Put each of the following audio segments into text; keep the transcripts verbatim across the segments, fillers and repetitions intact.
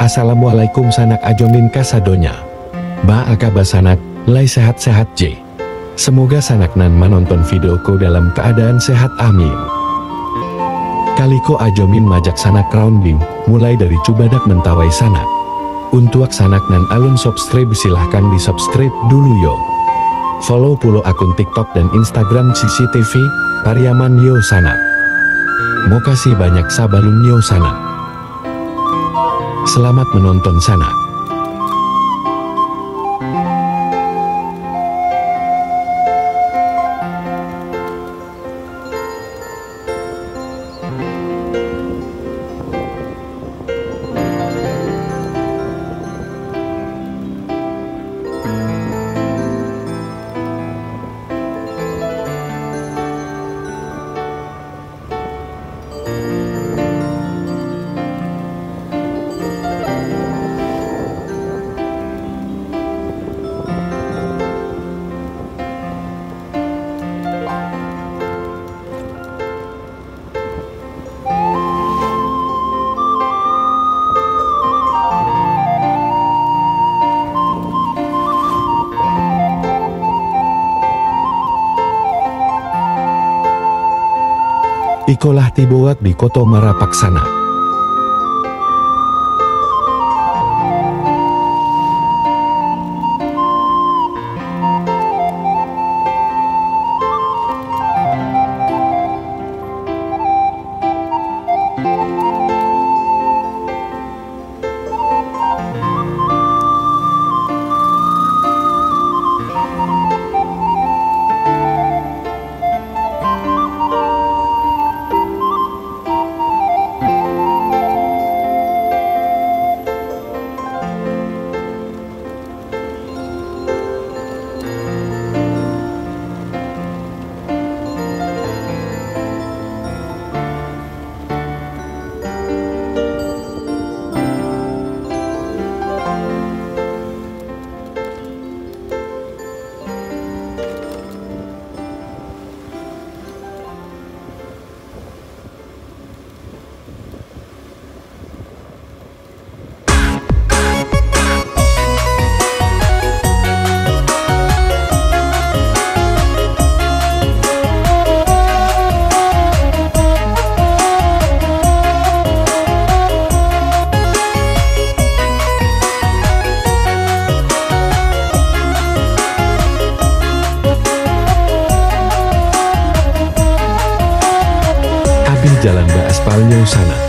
Assalamualaikum sanak Ajo Min kasadonyo. Baa kaba sanak, lai sehat-sehat je? Semoga sanak nan manonton video ko dalam keadaan sehat, amin. Kali ko Ajo Min maajak sanak rounding, mulai dari Cubadak Mentawai sanak. Untuak sanak nan alun subscribe, silahkan di-subscribe dulu yo. Follow pulo akun TikTok dan Instagram C C T V Pariaman yo sanak. Mokasih banyak sabalunnyo sanak. Selamat menonton sanak. Iko lah tibo wak di Koto Marapak sanak. Abih jalan baaspalnyo sanak.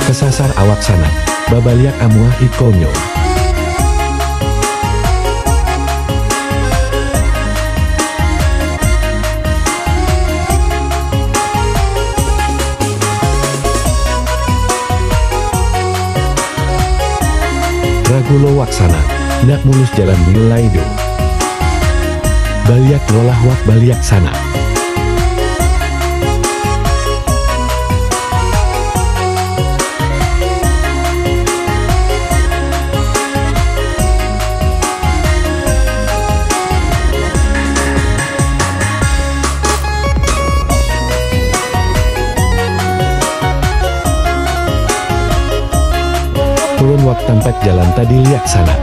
Kasasar awak sanak, babaliak amuah ikonyo. Ragu lo wak sanak, ndak mulus jalan nyo lai doh. Baliak lo lah wak baliak sanak. Turun wak tampek jalan tadi liak sanak.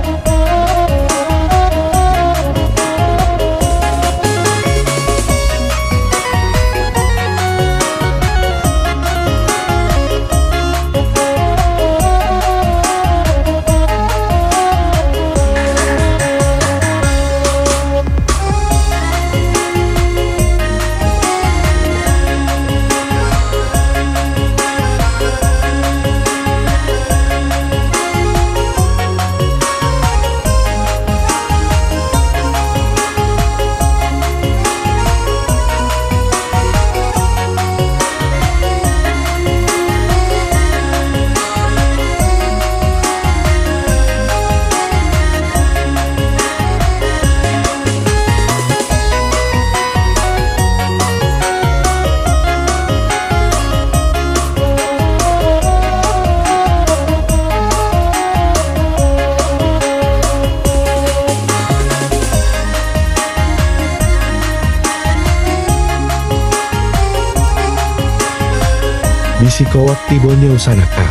Sikowak tibonyo sanaka.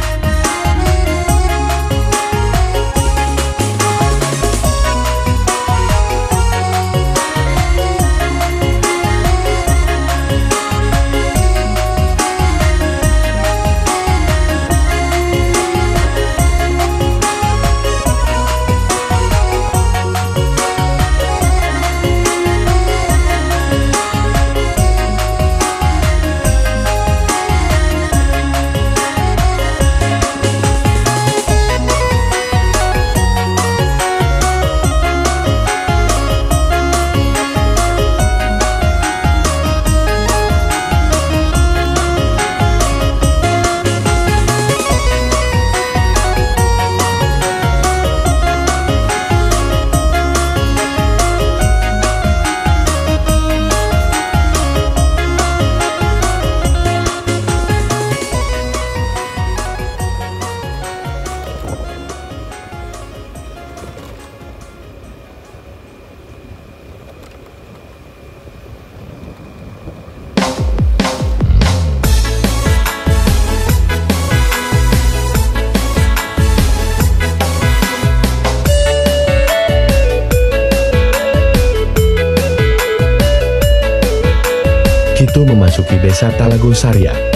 Kito mamasuki Desa Talago Sariak.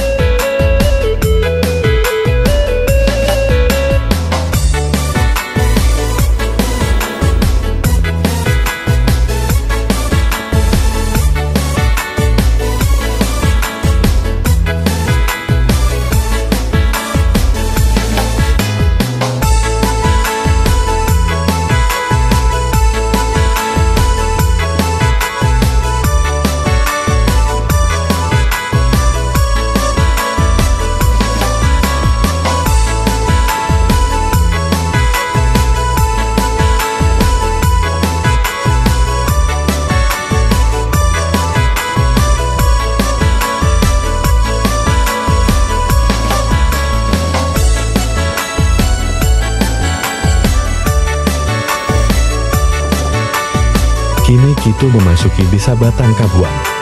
Kini kito mamasuki Desa Batang Kabuang.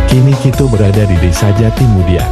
Kini kito barada di Desa Jatimulia.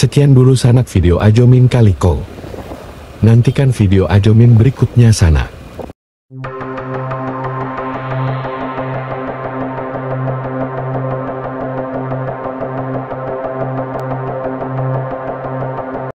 Sekian dulu sanak video Ajo Min kali ko. Nantikan video Ajo Min berikutnya sanak.